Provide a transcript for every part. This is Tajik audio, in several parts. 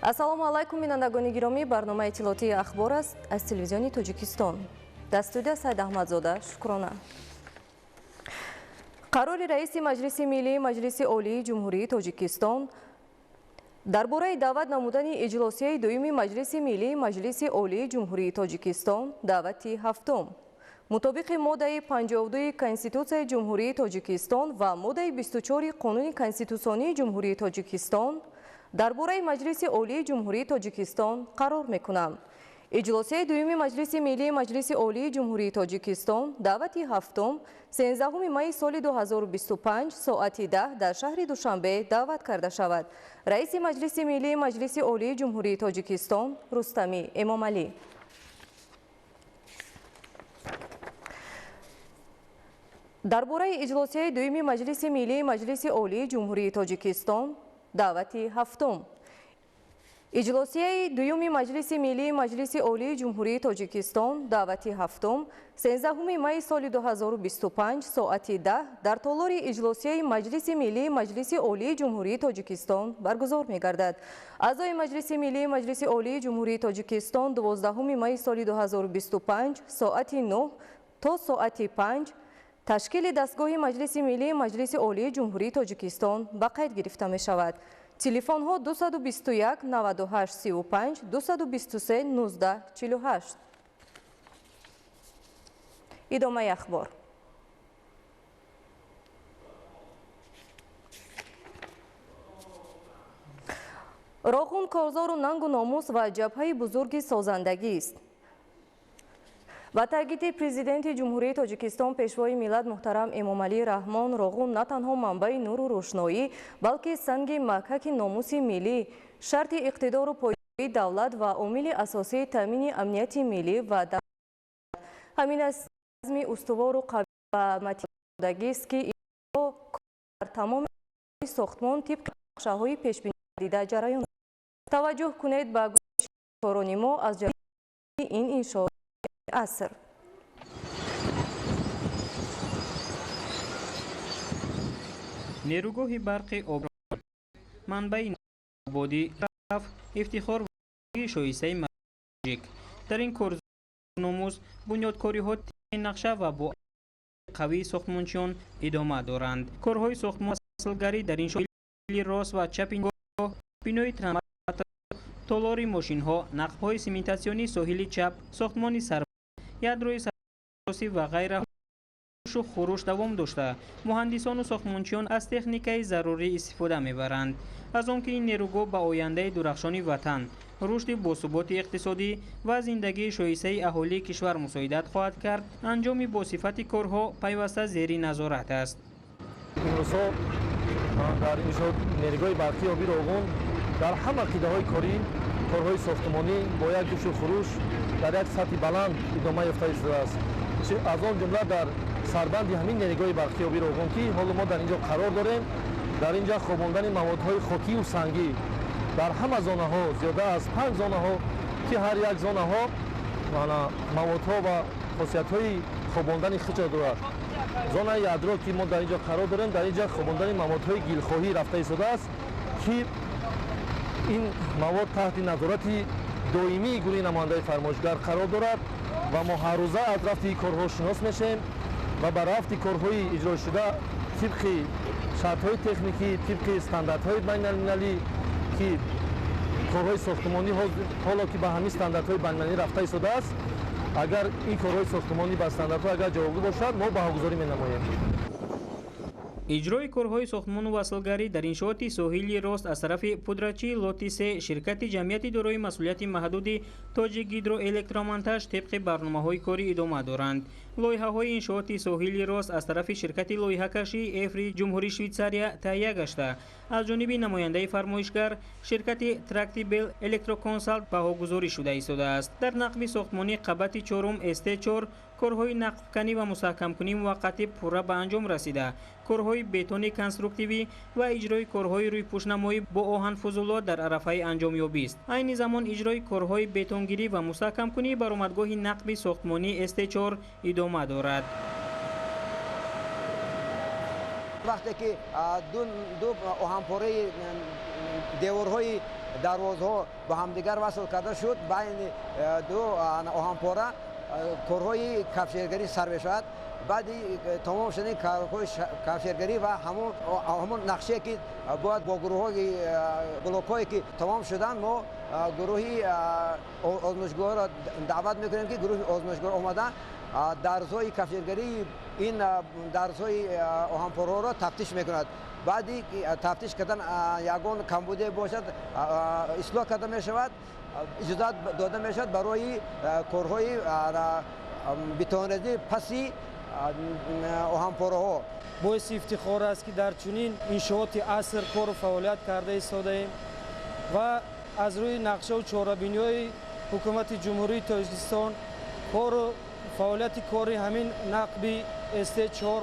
Ассалому алайкум, бинандагони гиромӣ. Барномаи иттилоотии «Ахбор» аст аз телевизиони Тоҷикистон. Дар студия Саид Аҳмадзода. Шукрона. Қарори раиси Маҷлиси Миллии Маҷлиси Олии Ҷумҳурии Тоҷикистон дар бораи даъват намудани иҷлосияи дуюми Маҷлиси Миллии Маҷлиси Олии Ҷумҳурии Тоҷикистон, даъвати ҳафтум. Мутобиқи моддаи 52 Конститутсияи Ҷумҳурии Тоҷикистон ва моддаи 24 Қонуни Конститутсионии Ҷумҳурии Тоҷикистон дар бораи Маҷлиси Олии Ҷумҳурии Тоҷикистон қарор мекунам. Иҷлосияи дуюми Маҷлиси Миллии Маҷлиси Олии Ҷумҳурии Тоҷикистон, даъвати ҳафтум, 13 майи соли 2025, соати 10 дар шаҳри Душанбе даъват карда шавад. Раиси Маҷлиси Миллии Маҷлиси Олии Ҷумҳурии Тоҷикистон Рустами Эмомалӣ. Дар бораи иҷлосияи дуюми Маҷлиси Миллии Маҷлиси Олии Ҷумҳурии Тоҷикистон, даъвати ҳафтум. Иҷлосияи дуюми Маҷлиси Миллии Маҷлиси Олии Ҷумҳурии Тоҷикистон, даъвати ҳафтум, 13 майи соли 2025, соати 10 дар толори иҷлосияи Маҷлиси Миллии Маҷлиси Олии Ҷумҳурии Тоҷикистон баргузор мегардад. Аъзои Маҷлиси Миллии Маҷлиси Олии Ҷумҳурии Тоҷикистон 12 майи соли 2025, соати 9 то соати 5 ташкили дастгоҳи Маҷлиси Миллии Маҷлиси Олии Ҷумҳурии Тоҷикистон ба қайд гирифта мешавад. Телефонҳо 221 98 35, 223 19 48. Идомаи ахбор. Роғун корзору нангу номус ва ҷабҳаи бузурги созандагист. Ба таъкиди Президенти Ҷумҳурии Тоҷикистон, Пешвои миллат муҳтарам Эмомалӣ Раҳмон, Роғун на танҳо манбаи нуру рӯшноӣ, балки санги маҳаки номуси миллӣ, шарти иқтидору пойдории давлат ва омили асосии таъмини амнияти миллӣ ва ҳамин аст азми устувору қавӣ ва матиндагист, ки дар тамоми сохтмон тибқи нақшаҳои пешбинидида ҷараён. Таваҷҷӯҳ кунед ба гузоришкорони мо аз ҷараёни ин иншоот аср. Нерӯгоҳи барқи об, манбаи ободӣ, ифтихор ва шоистаи тоҷик. Дар ин корзор номус бунёдкориҳо нақша ва бо қавии сохтмончиён идома доранд. Корҳои сохтмон васлгарӣ дар иншооти рост ва чапи гоҳ, бинои трансформатор, толори мошинҳо, нақбҳои сементатсионии соҳили чап, сохтмони сар ядрои саросӣ ва ғайра хуруш давом дошта, муҳандисону сохтмончиён аз техникаи зарурӣ истифода мебаранд. Аз он ки ин нерӯгоҳ ба ояндаи дурахшони ватан, рушди босуботи иқтисодӣ ва зиндагии шоистаи аҳолии кишвар мусоидат хоҳад кард, анҷоми босифати корҳо пайваста зери назорат аст. Имрӯзҳо дар иншоот нерӯгоҳи барқии оби Роғун дар ҳама қитъаҳои корӣ корҳои сохтмонӣ бо як ҷӯшу хуруш дар як сатҳи баланд идома ёфта истодааст. Аз он ҷумла дар сарбанди ҳамин нерӯгоҳи барқии оби Роғун, ки ҳоло мо дар ин ҷо қарор дорем, дар ин ҷо хобондани маводҳои хокию сангӣ дар ҳама зонаҳо, зиёда аз панҷ зонаҳо, ки ҳар як зонаҳо маводҳо ва хосиятҳои хобондани худро дорад. Зонаи ядро, ки мо дар ин ҷо қарор дорем, дар ин ҷо хобондани маводҳои гилхоҳӣ рафта истодааст, ки ин мавод таҳти назорати доимии гурӯҳи намояндаи фармоишгар қарор дорад ва мо ҳаррӯза аз рафти корҳо шинос мешавем ва ба рафти корҳои иҷрошуда тибқи шартҳои техникӣ, тибқи стандартҳои байналмилалӣ, ки корҳои сохтмонӣ ҳоло ки ба ҳамин стандартҳои байналмилалӣ рафта истодааст, агар ин корҳои сохтмонӣ ба стандартҳо агар ҷавобгӯ бошад, мо баҳогузорӣ менамоем. Иҷрои корҳои сохтмону васлгарӣ дар иншооти соҳили рост аз тарафи пудрачии лоти се ширкати ҷамъияти дорои масъулияти маҳдуди Тоҷик Гидроэлектромонтаж тибқи барномаҳои корӣ идома доранд. Лоиҳаҳои иншооти соҳили рост аз тарафи ширкати лоиҳакашии Эфри Ҷумҳурии Швейтсария таҳия гашта, аз ҷониби намояндаи фармоишгар ширкати Трактибел Электроконсалт баҳогузорӣ шуда истодааст. Дар нақби сохтмонии қабати чорум СТ4 корҳои нақбканӣ ва мустаҳкамкунии муваққатӣ пурра ба анҷом расида, корҳои бетони конструктивӣ ва иҷрои корҳои рӯйпӯшнамоӣ бо оҳанфузулот дар арафаи анҷомёбист. Айни замон иҷрои корҳои бетонгирӣ ва мустаҳкамкунии баромадгоҳи нақби сохтмонии СТ4 идома дорад. Вақте ки ду оҳанпораи деворҳои дарвозҳо ба ҳамдигар васл карда шуд, байни ду оҳанпора корҳои кафшергарӣ сар мешавад. Баъди тамом шудани корҳои кафшергарӣ ва ҳамон нақшае ки бояд бо гурӯҳҳои блокҳое ки тамом шуданд, мо гурӯҳи озмоишгоҳро даъват мекунем, ки гурӯҳи озмоишгоҳ омада дарзҳои кафшергарии ин дарзҳои оҳанпораҳоро тафтиш мекунад. Баъди тафтиш кардан ягон камбудие бошад, ислоҳ карда мешавад, иҷозат дода мешавад барои корҳои бетонрезӣ паси оҳанпораҳо. Боиси ифтихор аст, ки дар чунин иншооти аср кору фаъолият карда истодаем ва аз рӯи нақшаву чорабиниҳои ҳукумати Ҷумҳурии Тоҷикистон кору фаъолияти кори ҳамин нақби СТ4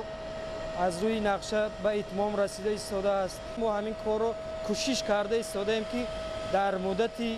аз рӯи нақша ба итмом расида истодааст. Мо ҳамин корро кӯшиш карда истодаем, ки дар муддати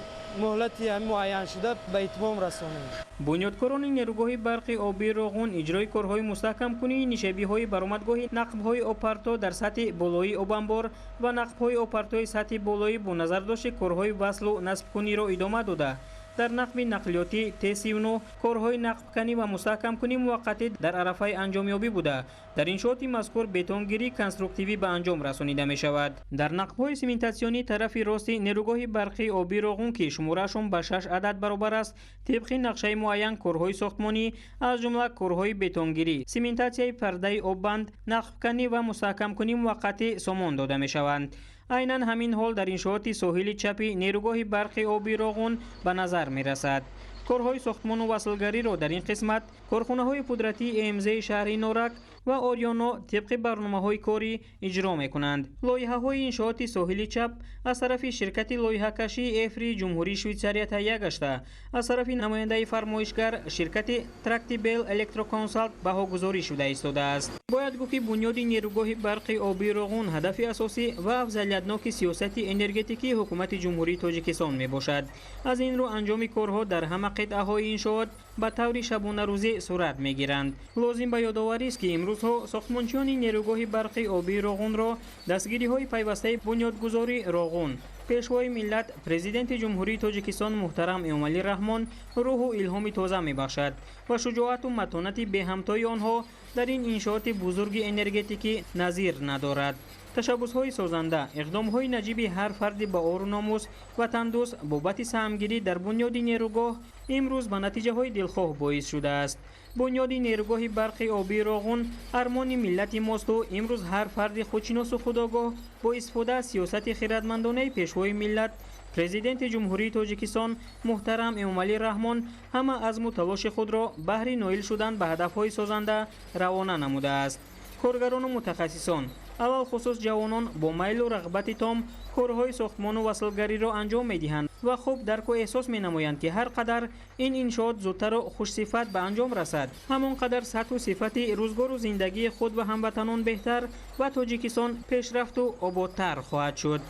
муҳлати ҳамин муайяншуда ба итмом расонем. Бунёдкорони нерӯгоҳи барқи обии Роғун иҷрои корҳои мустаҳкамкунии нишебиҳои баромадгоҳи нақбҳои обпарто дар сатҳи болоии обанбор ва нақбҳои обпартои сатҳи болоӣ бо назардошти корҳои васлу насбкуниро идома дода, дар нақби нақлиётӣ Т39 корҳои нақбканӣ ва мустаҳкамкунии муваққатӣ дар арафаи анҷомёбӣ буда, дар иншооти мазкур бетонгирӣ конструктивӣ ба анҷом расонида мешавад. Дар нақбҳои сементатсионӣ тарафи рости нерӯгоҳи барқи обии Роғун, ки шумораашон ба 6 адад баробар аст, тибқи нақшаи муайян корҳои сохтмонӣ, аз ҷумла корҳои бетонгирӣ, сементатсияи пардаи оббанд, нақбканӣ ва мустаҳкамкунии муваққатӣ сомон дода мешаванд. Айнан ҳамин ҳол дар иншооти соҳили чапи нерӯгоҳи барқи обии Роғун ба назар мерасад. Корҳои сохтмону васлгариро дар ин қисмат корхонаҳои пудратии ЭМЗ-и шаҳри Норак ва Ориёно тибқи барномаҳои корӣ иҷро мекунанд. Лоиҳаҳои иншооти соҳили чап аз тарафи ширкати лоиҳакашии Эфри Ҷумҳурии Швейтсария таҳия гашта, аз тарафи намояндаи фармоишгар ширкати Трактибел Электроконсалт баҳогузорӣ шуда истодааст. Бояд гуфт, ки бунёди нерӯгоҳи барқи обии Роғун ҳадафи асосӣ ва афзалиятноки сиёсати энергетикии ҳукумати Ҷумҳурии Тоҷикистон мебошад. Аз ин рӯ анҷоми корҳо дар ҳама қитъаҳои иншоот ба таври шабонарӯзӣ сурат мегиранд. Лозим ба ёдоварист, ки имрӯзҳо сохтмончиёни нерӯгоҳи барқи обии Роғунро дастгириҳои пайвастаи бунёдгузори Роғун, пешвои миллат, президенти Ҷумҳурии Тоҷикистон муҳтарам Эмомалӣ Раҳмон рӯҳу илҳоми тоза мебахшад ва шуҷоату матонати беҳамтои онҳо дар ин иншооти бузурги энергетикӣ назир надорад. Ташаббусҳои созанда, иқдомҳои наҷиби ҳар фарди ба ору номус, ватандӯст бобати саҳмгирӣ дар бунёди нерӯгоҳ имрӯз ба натиҷаҳои дилхоҳ боис шудааст. Бунёди нерӯгоҳи барқи обии Роғун армони миллати мосту имрӯз ҳар фарди худшиносу худогоҳ бо истифода аз сиёсати хиратмандонаи пешвои миллат, президенти Ҷумҳурии Тоҷикистон муҳтарам Эмомалӣ Раҳмон ҳама азму талоши худро баҳри ноил шудан ба ҳадафҳои созанда равона намудааст. Коргарону мутахассисон, алалхусус ҷавонон бо майлу рағбати том корҳои сохтмону васлгариро анҷом медиҳанд ва хуб дарку эҳсос менамоянд, ки ҳар қадар ин иншоот зудтару хушсифат ба анҷом расад, ҳамон қадар сатҳу сифати рӯзгору зиндагии худ ва ҳамватанон беҳтар ва Тоҷикистон пешрафту ободтар хоҳад шуд.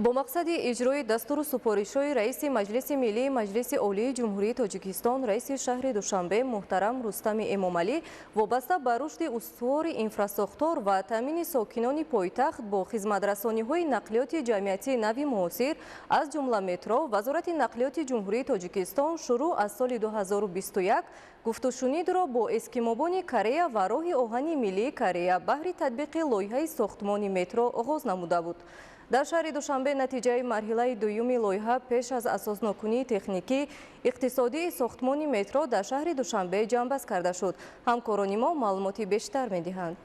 Бо мақсади иҷрои дастуру супоришҳои раиси Маҷлиси Миллии Маҷлиси Олии Ҷумҳурии Тоҷикистон, раиси шаҳри Душанбе муҳтарам Рустами Эмомалӣ вобаста ба рушди устувори инфрасохтор ва таъмини сокинони пойтахт бо хизматрасониҳои нақлиёти ҷамъиятии нави муосир, аз ҷумла метро, Вазорати нақлиёти Ҷумҳурии Тоҷикистон шурӯъ аз соли 2021 гуфтушунидро бо эскимобони Корея ва роҳи оҳани миллии Корея баҳри татбиқи лоиҳаи сохтмони метро оғоз намуда буд. Дар шаҳри Душанбе натиҷаи марҳилаи дуюми лоиҳа пеш аз асоснокунии техникӣ иқтисодии сохтмони метро дар шаҳри Душанбе ҷамъбаст карда шуд. Ҳамкорони мо маълумоти бештар медиҳанд.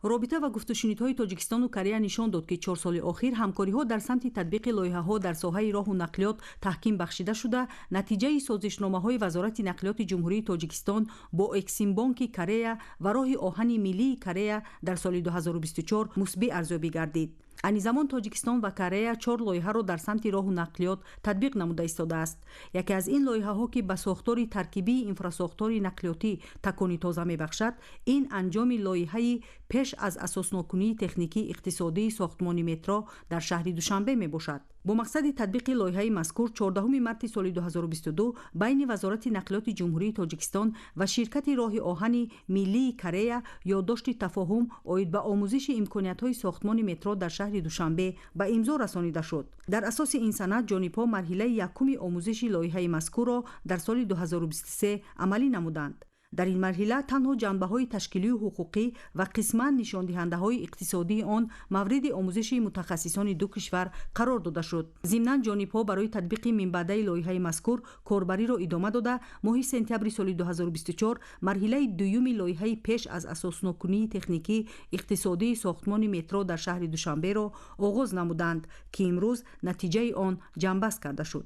Робита ва гуфтушунидҳои Тоҷикистону Корея нишон дод, ки 4 соли охир ҳамкориҳо дар самти татбиқи лоиҳаҳо дар соҳаи роҳу нақлиёт таҳким бахшида шуда, натиҷаи созишномаҳои Вазорати нақлиёти Ҷумҳурии Тоҷикистон бо Эксимбонки Корея ва роҳи оҳани миллии Корея дар соли 2024 мусбӣ арзёбӣ гардид. Айни замон Тоҷикистон ва Корея 4 лоиҳаро дар самти роҳу нақлиёт татбиқ намуда истодааст. Яке аз ин лоиҳаҳо, ки ба сохтори таркибии инфрасохтори нақлиётӣ такони тоза мебахшад, ин анҷоми лоиҳаи пеш аз асоснокунии техникии иқтисодии сохтмони метро дар шаҳри Душанбе мебошад. Бо мақсади татбиқи лоиҳаи мазкур 14 марти соли 2022 байни Вазорати нақлиёти Ҷумҳурии Тоҷикистон ва ширкати роҳи оҳани миллии Корея ёддошти тафоҳум оид ба омӯзиши имкониятҳои сохтмони метро дар шаҳри Душанбе ба имзо расонида шуд. Дар асоси ин санад ҷонибҳо марҳилаи якуми омӯзиши лоиҳаи мазкурро дар соли 2023 амалӣ намуданд. Дар ин марҳила танҳо ҷанбаҳои ташкилию ҳуқуқӣ ва қисман нишондиҳандаҳои иқтисодии он мавриди омӯзиши мутахассисони ду кишвар қарор дода шуд. Зимнан ҷонибҳо барои татбиқи минбаъдаи лоиҳаи мазкур корбариро идома дода, моҳи сентябри соли 2024 марҳилаи дуюми лоиҳаи пеш аз асосноккунии техникӣ иқтисодии сохтмони метро дар шаҳри Душанберо оғоз намуданд, ки имрӯз натиҷаи он ҷамъбаст карда шуд.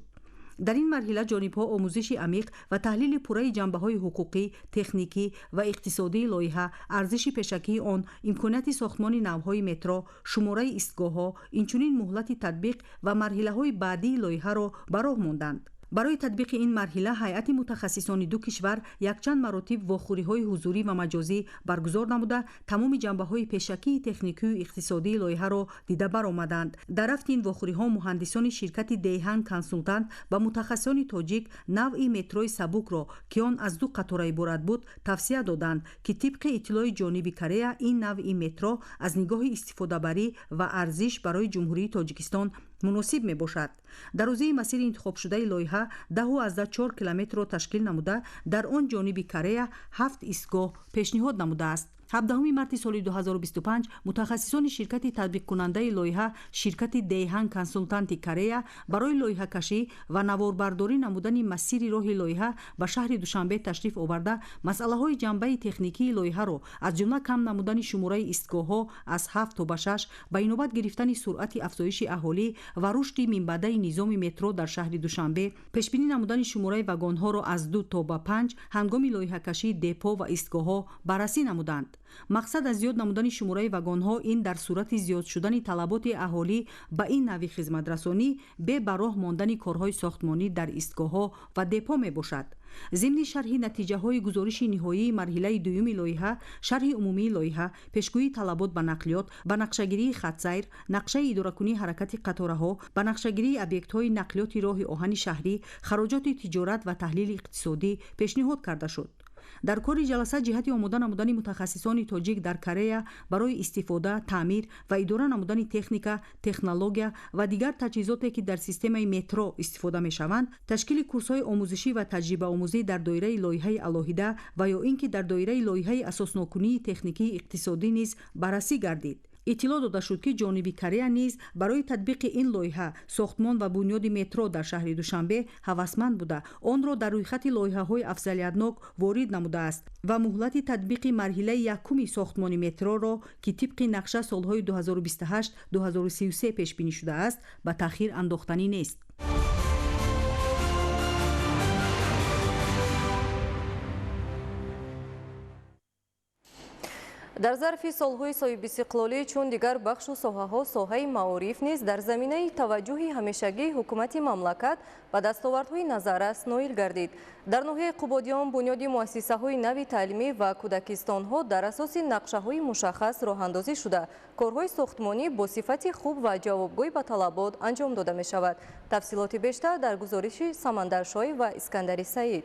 Дар ин марҳила ҷонибҳо омӯзиши амиқ ва таҳлили пурраи ҷанбаҳои ҳуқуқӣ, техникӣ ва иқтисодии лоиҳа, арзиши пешакии он, имконияти сохтмони навъҳои метро, шумораи истгоҳҳо, инчунин муҳлати татбиқ ва марҳилаҳои баъдии лоиҳаро ба роҳ монданд. Барои татбиқи ин марҳила ҳайати мутахассисони ду кишвар якчанд маротиб вохӯриҳои ҳузурӣ ва маҷозӣ баргузор намуда, тамоми ҷанбаҳои пешакии техникию иқтисодии лоиҳаро дида баромаданд. Дар рафти ин вохӯриҳо муҳандисони ширкати Дейҳан Консултант ба мутахассисони тоҷик навъи метрои сабукро, ки он аз ду қатора иборат буд, тавсия доданд, ки тибқи иттилои ҷониби Корея ин навъи метро аз нигоҳи истифодабарӣ ва арзиш барои Ҷумҳурии Тоҷикистон муносиб мебошад. Дарозии масири интихобшудаи лоиҳа 10,4 километрро ташкил намуда, дар он ҷониби Корея 7 истгоҳ пешниҳод намудааст. 17 марти соли 2025 мутахассисони ширкати татбиқкунандаи лоиҳа ширкати Дейҳан Консултанти Корея барои лоиҳакашӣ ва наворбардорӣ намудани масири роҳи лоиҳа ба шаҳри Душанбе ташриф оварда, масъалаҳои ҷанбаи техникии лоиҳаро, аз ҷумла кам намудани шумораи истгоҳҳо аз 7 то ба 6, ба инобат гирифтани суръати афзоиши аҳолӣ ва рушди минбаъдаи низоми метро дар шаҳри Душанбе, пешбинӣ намудани шумораи вагонҳоро аз 2 то ба 5 ҳангоми лоиҳакашии депо ва истгоҳҳо баррасӣ намуданд. Мақсад аз зиёд намудани шумораи вагонҳо ин дар сурати зиёд шудани талаботи аҳолӣ ба ин навъи хизматрасонӣ бе ба роҳ мондани корҳои сохтмонӣ дар истгоҳҳо ва депо мебошад. Зимни шарҳи натиҷаҳои гузориши ниҳоии марҳилаи дуюми лоиҳа, шарҳи умумии лоиҳа, пешгӯии талабот ба нақлиёт, ба нақшагирии хатсайр, нақшаи идоракунии ҳаракати қатораҳо, ба нақшагирии объектҳои нақлиёти роҳи оҳани шаҳрӣ, хароҷоти тиҷорат ва таҳлили иқтисодӣ пешниҳод карда шуд. Дар кори ҷаласа ҷиҳати омода намудани мутахассисони тоҷик дар Корея барои истифода, таъмир ва идора намудани техника, технология ва дигар таҷҳизоте, ки дар системаи метро истифода мешаванд, ташкили курсҳои омӯзишӣ ва таҷрибаомӯзӣ дар доираи лоиҳаи алоҳида ва ё ин ки дар доираи лоиҳаи асосноккунии техникии иқтисодӣ низ баррасӣ гардид. Иттилоъ дода шуд, ки ҷониби Корея низ барои татбиқи ин лоиҳа сохтмон ва бунёди метро дар шаҳри Душанбе ҳавасманд буда, онро дар рӯйхати лоиҳаҳои афзалиятнок ворид намудааст ва муҳлати татбиқи марҳилаи якуми сохтмони метроро, ки тибқи нақша солҳои 2028-2033 пешбинӣ шудааст, ба таъхир андохтанӣ нест. Дар зарфи солҳои соҳибистиқлолӣ чун дигар бахшу соҳаҳо, соҳаи маориф низ дар заминаи таваҷҷӯҳи ҳамешагии ҳукумати мамлакат ба дастовардҳои назаррас ноил гардид. Дар ноҳияи Қубодиён бунёди муассисаҳои нави таълимӣ ва кӯдакистонҳо дар асоси нақшаҳои мушаххас роҳандозӣ шуда, корҳои сохтмонӣ бо сифати хуб ва ҷавобгӯй ба талабот анҷом дода мешавад. Тафсилоти бештар дар гузориши Самандаршоев ва Искандари Саид.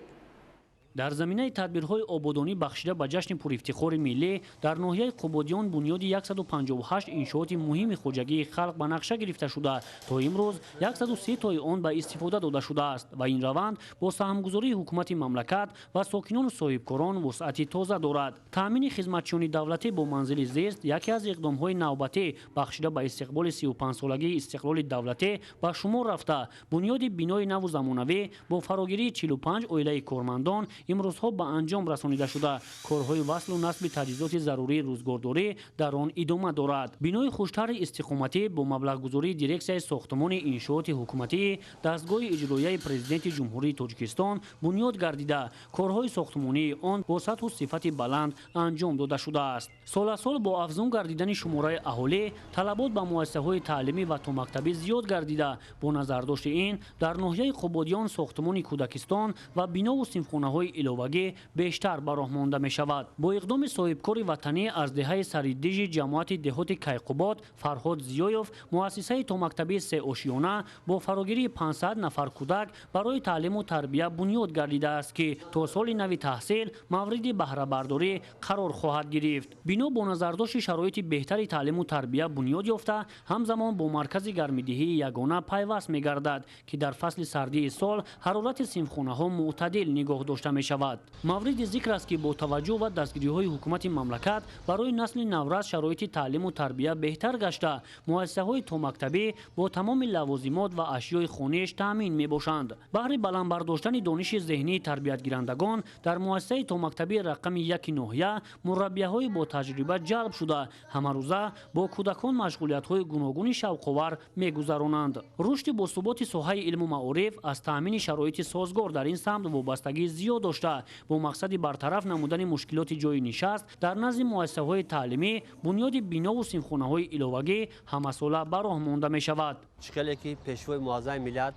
Дар заминаи тадбирҳои ободонӣ бахшида ба ҷашни пурэфтихори миллӣ дар ноҳияи Қубодиён бунёди 158 иншооти муҳими хоҷагии халқ ба нақша гирифта шуда, то имрӯз 103 тои он ба истифода дода шудааст ва ин раванд бо саҳмгузории ҳукумати мамлакат ва сокинону соҳибкорон вусъати тоза дорад. Таъмини хизматчиёни давлатӣ бо манзили зист яке аз иқдомҳои навбатӣ бахшида ба истиқболи 35-солагии истиқлоли давлатӣ ба шумор рафта, бунёди бинои наву замонавӣ бо фарогирии 45 оилаи кормандон имрӯзҳо ба анҷом расонида шуда, корҳои васлу насби таҷҳизоти зарурии рӯзгордорӣ дар он идома дорад. Бинои хуштарҳи истиқоматӣ бо маблағгузории дирексияи сохтмони иншооти ҳукуматии дастгоҳи иҷроияи президенти Ҷумҳурии Тоҷикистон бунёд гардида, корҳои сохтмонии он бо сатҳу сифати баланд анҷом дода шудааст. Сол аз сол бо афзун гардидани шумораи аҳолӣ талабот ба муассисаҳои таълимӣ ва томактабӣ зиёд гардида, бо назардошти ин дар ноҳияи Қубодиён сохтмони кӯдакистон ва бинову синфхонаҳои синфхонаҳои иловагӣ бештар ба роҳ монда мешавад. Бо иқдоми соҳибкори ватанӣ аз деҳаи Сариддижи ҷамоати деҳоти Кайқубод Фарҳод Зиёев муассисаи томактабии сеошёна бо фарогирии 500 нафар кӯдак барои таълиму тарбия бунёд гардидааст, ки то соли нави таҳсил мавриди баҳрабардорӣ қарор хоҳад гирифт. Бино бо назардошти шароити беҳтари таълиму тарбия бунёд ёфта, ҳамзамон бо маркази гармидиҳии ягона пайваст мегардад, ки дар фасли сардии сол ҳарорати синфхонаҳо мӯътадил нигоҳ дошта мешавад. Мавриди зикр аст, ки бо таваҷҷӯҳ ва дастгириҳои ҳукумати мамлакат барои насли наврас шароити таълиму тарбия беҳтар гашта, муассисаҳои томактабӣ бо тамоми лавозимот ва ашёи хониш таъмин мебошанд. Баҳри баланд бардоштани дониши зеҳнии тарбиятгирандагон дар муассисаи томактабии рақами 1 ноҳия мураббияҳои бо таҷриба ҷалб шуда, ҳамарӯза бо кӯдакон машғулиятҳои гуногуни шавқовар мегузаронанд. Рушди босуботи соҳаи илму маориф аз таъмини шароити созгор дар ин самт вобастагии зиёд дошта, бо мақсади бартараф намудани мушкилоти ҷойи нишаст дар назди муассисаҳои таълимӣ бунёди бинову синфхонаҳои иловагӣ ҳамасола ба роҳ монда мешавад. Чӣ хеле ки Пешвои муаззами миллат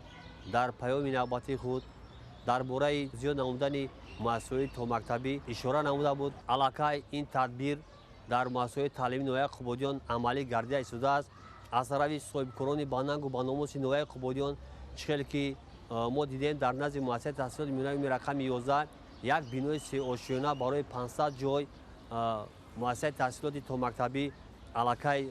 дар паёми навбатии худ дар бораи зиёд намудани муассисаҳои томактабӣ ишора намуда буд, аллакай ин тадбир дар муассисаҳои таълимии ноҳияи Қубодиён амалӣ гардида истодааст. Аз тарафи соҳибкорони банангу баномуси ноҳияи Қубодиён чӣ хеле ки мо дидем, дар назди муассисаи таҳсилоти миёнаи рақами 11 як бинои сеошёна барои 500 ҷой муассисаи таҳсилоти томактабӣ аллакай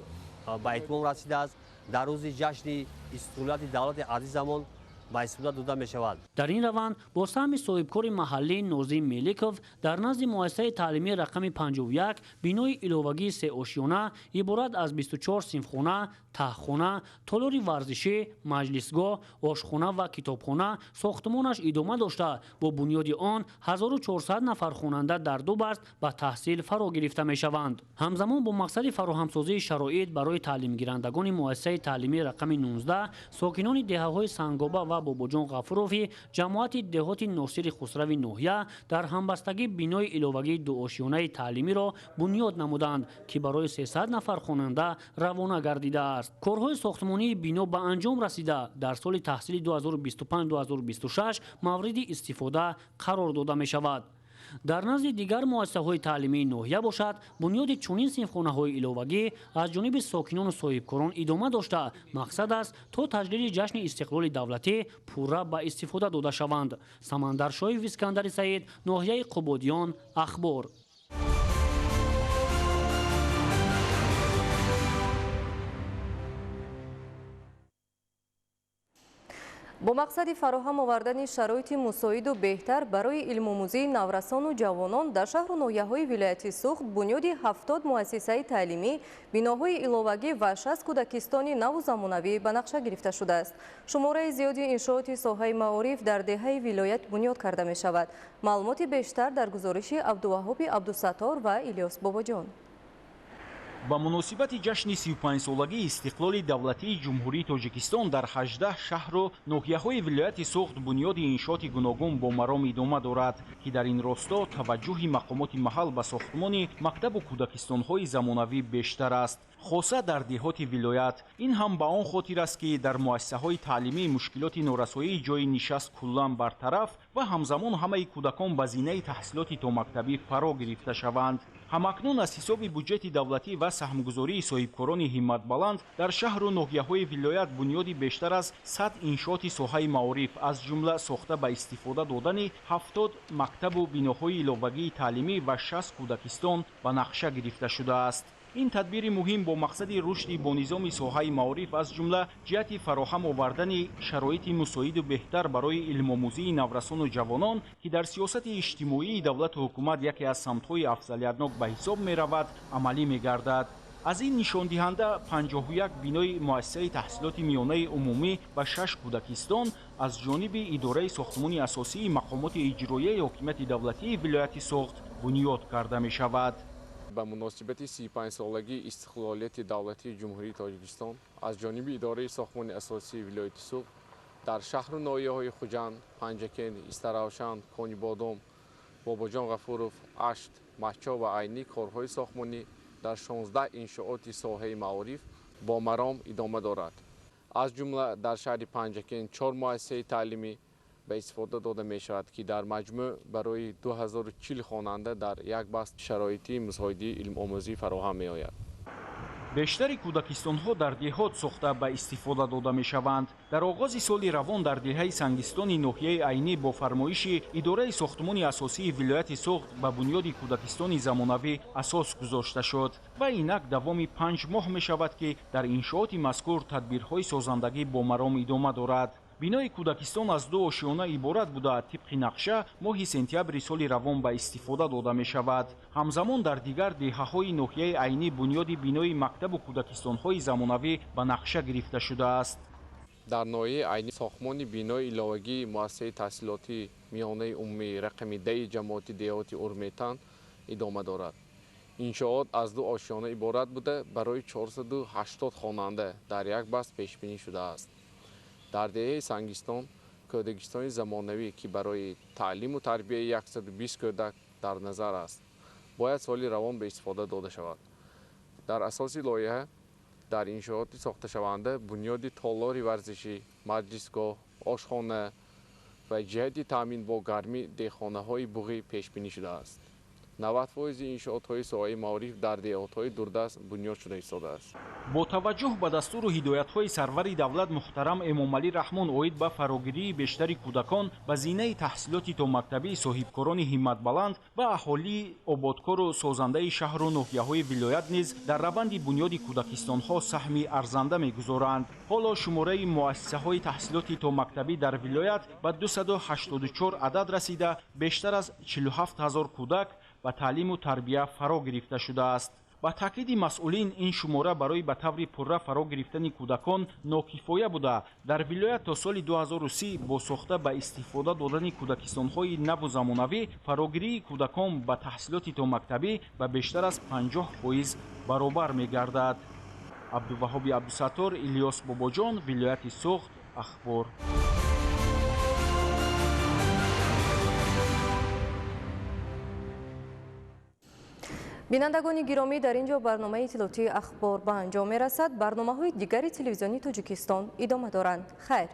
ба итмом расидааст. Дар рӯзи ҷашни истиқлолияти давлати азизамон ба истифода дода мешавад. Дар ин раванд бо саҳми соҳибкори маҳаллӣ Нозим Меликов дар назди муассисаи таълимии рақами 51 бинои иловагии сеошёна иборат аз 24 синфхона, таҳхона, толори варзишӣ, маҷлисгоҳ, ошхона ва китобхона сохтмонаш идома дошта, бо бунёди он 1400 нафар хонанда дар ду баст ба таҳсил фаро гирифта мешаванд. Ҳамзамон бо мақсади фароҳамсозии шароит барои таълимгирандагони муассисаи таълимии рақами 19 сокинони деҳаҳои Сангоба ва Бобоҷон Ғафурови ҷамоати деҳоти Носири Хусрави ноҳия дар ҳамбастагӣ бинои иловагии дуошёнаи таълимиро бунёд намуданд, ки барои 300 нафар хонанда равона гардидааст. Корҳои сохтмонии бино ба анҷом расида, дар соли таҳсили 2025-2026 мавриди истифода қарор дода мешавад. Дар назди дигар муассисаҳои таълимии ноҳия бошад, бунёди чунин синфхонаҳои иловагӣ аз ҷониби сокинону соҳибкорон идома дошта, мақсад аст то таҷлили ҷашни истиқлоли давлатӣ пурра ба истифода дода шаванд. Самандаршоев, Искандари Саид, ноҳияи Қубодиён, Ахбор. Бо мақсади фароҳам овардани шароити мусоиду беҳтар барои илмомӯзии наврасону ҷавонон дар шаҳру ноҳияҳои вилояти Суғд бунёди 70 муассисаи таълимӣ, биноҳои иловагӣ ва 60 кӯдакистони наву замонавӣ ба нақша гирифта шудааст. Шумораи зиёди иншооти соҳаи маориф дар деҳаи вилоят бунёд карда мешавад. Маълумоти бештар дар гузориши Абдуваҳоби Абдусаттор ва Илёс Бобоҷон. Ба муносибати ҷашни 35-солагии истиқлоли давлатии Ҷумҳурии Тоҷикистон дар 18 шаҳру ноҳияҳои вилояти Суғд бунёди иншооти гуногун бо маром идома дорад, ки дар ин росто таваҷҷӯҳи мақомоти маҳал ба сохтмони мактабу кӯдакистонҳои замонавӣ бештар аст, хоса дар деҳоти вилоят. Ин ҳам ба он хотир аст, ки дар муассисаҳои таълимӣ мушкилоти норасоии ҷойи нишаст куллан бартараф ва ҳамзамон ҳамаи кӯдакон ба зинаи таҳсилоти томактабӣ фаро гирифта шаванд. Ҳамакнун аз ҳисоби буҷети давлатӣ ва саҳмгузории соҳибкорони ҳимматбаланд дар шаҳру ноҳияҳои вилоят бунёди бештар аз 100 иншооти соҳаи маориф, аз ҷумла сохта ба истифода додани 70 мактабу биноҳои иловагии таълимӣ ва 60 кӯдакистон ба нақша гирифта шудааст. Ин тадбири муҳим бо мақсади рушди бонизоми соҳаи маориф, аз ҷумла ҷиҳати фароҳам овардани шароити мусоиду беҳтар барои илмомӯзии наврасону ҷавонон, ки дар сиёсати иҷтимоии давлату ҳукумат яке аз самтҳои афзалиятнок ба ҳисоб меравад, амалӣ мегардад. Аз ин нишондиҳанда 51 бинои муассисаи таҳсилоти миёнаи умумӣ ва 6 кӯдакистон аз ҷониби идораи сохтмони асосии мақомоти иҷроияи ҳокимияти давлатии вилояти Суғд бунёд карда мешавад. Ба муносибати 35-солагии истиқлолияти давлатии Ҷумҳурии Тоҷикистон аз ҷониби идораи сохтмони асосии вилояти Суғд дар шаҳру ноҳияҳои Хуҷанд, Панҷакент, Истаравшан, Конибодом, Бобоҷон Ғафуров, Ашт, Маҳчо ва Айнӣ корҳои сохтмонӣ дар 16 иншооти соҳаи маориф бо маром идома дорад. Аз ҷумла дар шаҳри Панҷакент 4 муассисаи таълимӣ ба истифода дода мешавад, ки дар маҷмӯъ барои 2040 хонанда дар як баст шароити мусоиди илмомӯзӣ фароҳам меояд. Бештари кӯдакистонҳо дар деҳот сохта ба истифода дода мешаванд. Дар оғози соли равон дар деҳаи Сангистони ноҳияи Айнӣ бо фармоиши Идораи сохтмони асосии вилояти Суғд ба бунёди кӯдакистони замонавӣ асос гузошта шуд ва инак давоми 5 моҳ мешавад, ки дар иншооти мазкур тадбирҳои созандагӣ бо маром идома дорад. Бинои кӯдакистон аз 2 ошиёна иборат буда, тибқи нақша моҳи сентябри соли равон ба истифода дода мешавад. Ҳамзамон дар дигар деҳаҳои ноҳияи Айнӣ бунёди бинои мактабу кӯдакистонҳои замонавӣ ба нақша гирифта шудааст. Дар ноҳияи Айнӣ сохтмони бинои иловагии муассисаи таҳсилоти миёнаи умумӣ рақами 10 ҷамоати деҳоти Урметан идома дорад. Иншоот аз 2 ошиёна иборат буда, барои 480 хонанда дар як баст пешбинӣ шудааст. Дар деҳаи Сангистон кӯдакистони замонавӣ, ки барои таълиму тарбияи 120 кӯдак дар назар аст, бояд соли равон ба истифода дода шавад. Дар асоси лоиҳа дар иншооти сохташаванда бунёди толори варзишӣ, маҷлисгоҳ, ошхона ва ҷиҳати таъмин бо гармӣ деҳхонаҳои буғӣ пешбинӣ шудааст. 90% иншоотҳои соҳаи маориф дар деҳотҳои дурдаст бунёд шуда истодааст. Бо таваҷҷӯҳ ба дастуру ҳидоятҳои сарвари давлат муҳтарам Эмомалӣ Раҳмон оид ба фарогирии бештари кӯдакон ба зинаи таҳсилоти томактабии соҳибкорони ҳимматбаланд ва аҳолии ободкору созандаи шаҳру ноҳияҳои вилоят низ дар раванди бунёди кӯдакистонҳо саҳми арзанда мегузоранд. Ҳоло шумораи муассисаҳои таҳсилоти томактабӣ дар вилоят ба 284 адад расида, бештар аз 47 ҳазор кӯдак ба таълиму тарбия фаро гирифта шудааст. Ба таъкиди масъулин, ин шумора барои ба таври пурра фаро гирифтани кӯдакон нокифоя буда, дар вилоят то соли 2030 бо сохта ба истифода додани кӯдакистонҳои наву замонавӣ фарогирии кӯдакон ба таҳсилоти томактабӣ ба бештар аз 50% баробар мегардад. Абдуваҳоби Абдусаттор, Илёс Бобоҷон, вилояти Суғд, Ахбор. Бинандагони гиромӣ, дар ин ҷо барномаи иттилоотии Ахбор ба анҷом мерасад. Барномаҳои дигари телевизиони Тоҷикистон идома доранд. Хайр.